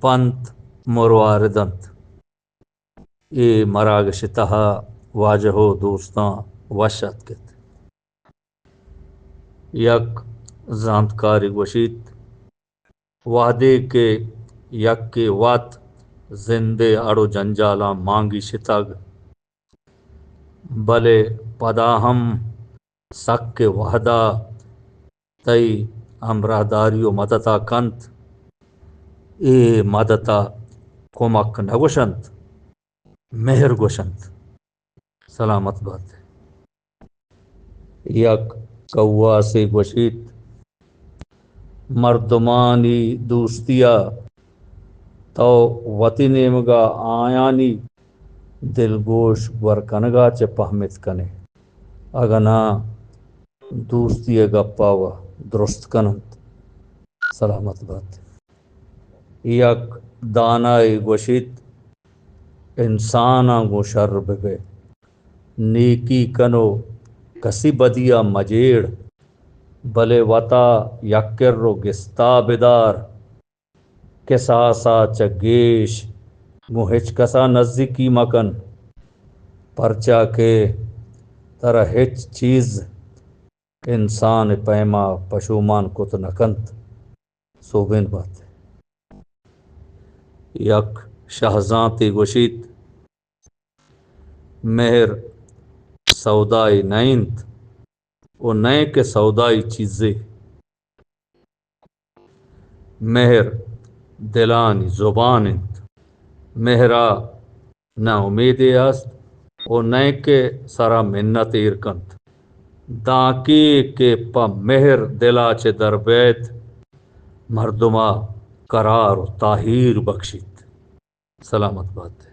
پنت مروارد انت۔ اے مراگش ءِ تہا واجہ ءُ دوستاں وش اتک ات۔ یک زانتکارے گوشیت، وہدے کہ یکے وت زند ءِ اڑ ءُ جنجالاں مانگی شتگ، بلے پدا ہم سک ءِ وہدا تئی ہمراہداری ءُ مدتا کنت، اے مدتا کمک نہ گوشنت، مہر گوشنت۔ سلامت بات۔ یک کواسے گوشیت، مردمانی دوستیا تو وتی نیمگا آیانی دلگوش گور کنگا چہ پہمت کنے، اگاں ناں دوستی ءِ گپا و درست کننت۔ سلامت بات۔ یک دانائے گوشیت، انساناں گوں شر ببئے، نیکی کن و کسی بدیا مجیڑ، بلے وتا یک کر و گستا بدار۔ کساسا چہ گیش گوں ہچ کسا نزیکی مکن، پرچا کہ ترا ہچ چیز انسان ءِ پیما پشومان کت نہ کنت۔ سوبین بات۔ یک شہزانتے گوشیت، مہر سودائے نہ انت و نئے کہ سودائی چیزے۔ مہر دلانی زبان انت۔ مہرا نہ امیدے است و نئے کہ سرا منت ایر کنت۔ دانکے کہ پہ مہر دلا چہ در بیت، مردما قرار و تاہیر بخشیت۔ سلامت بات۔